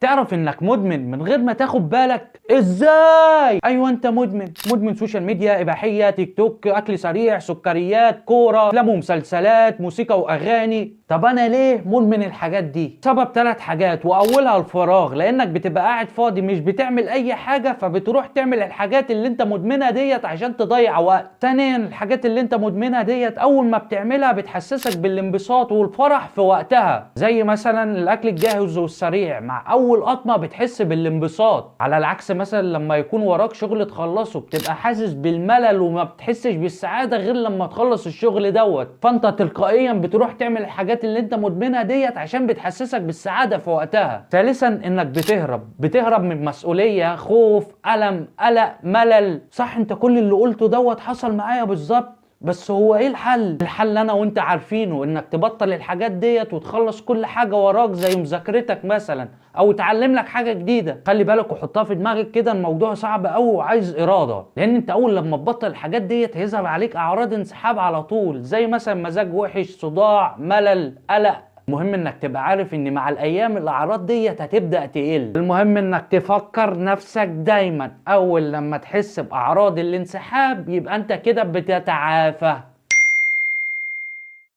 تعرف انك مدمن من غير ما تاخد بالك؟ ازاي؟ ايوه انت مدمن، مدمن social media، اباحيه، تيك توك، اكل سريع، سكريات، كوره، افلام ومسلسلات، موسيقى واغاني. طب انا ليه مدمن الحاجات دي؟ سبب 3 حاجات، واولها الفراغ، لانك بتبقى قاعد فاضي مش بتعمل اي حاجه، فبتروح تعمل الحاجات اللي انت مدمنها ديت عشان تضيع وقت. ثانيا، الحاجات اللي انت مدمنها ديت اول ما بتعملها بتحسسك بالانبساط والفرح في وقتها، زي مثلا الاكل الجاهز والسريع، مع اول قطمه بتحس بالانبساط. على العكس مثلا لما يكون وراك شغل تخلصه بتبقى حاسس بالملل وما بتحسش بالسعادة غير لما تخلص الشغل دوت، فانت تلقائيا بتروح تعمل الحاجات اللي انت مدمنها ديت عشان بتحسسك بالسعادة في وقتها. ثالثا، انك بتهرب من مسؤوليه، خوف، الم، قلق، ملل. صح، انت كل اللي قلته دوت حصل معايا بالظبط، بس هو ايه الحل؟ الحل انا وانت عارفينه، انك تبطل الحاجات ديت وتخلص كل حاجة وراك زي مذاكرتك مثلا، او تعلم لك حاجة جديدة. خلي بالك وحطها في دماغك كده، الموضوع صعب قوي وعايز اراده، لان انت اول لما تبطل الحاجات ديت هيظهر عليك اعراض انسحاب على طول، زي مثلا مزاج وحش، صداع، ملل، قلق. المهم انك تبقى عارف ان مع الايام الاعراض ديت هتبدأ تقل. المهم انك تفكر نفسك دايما اول لما تحس باعراض الانسحاب يبقى انت كده بتتعافى.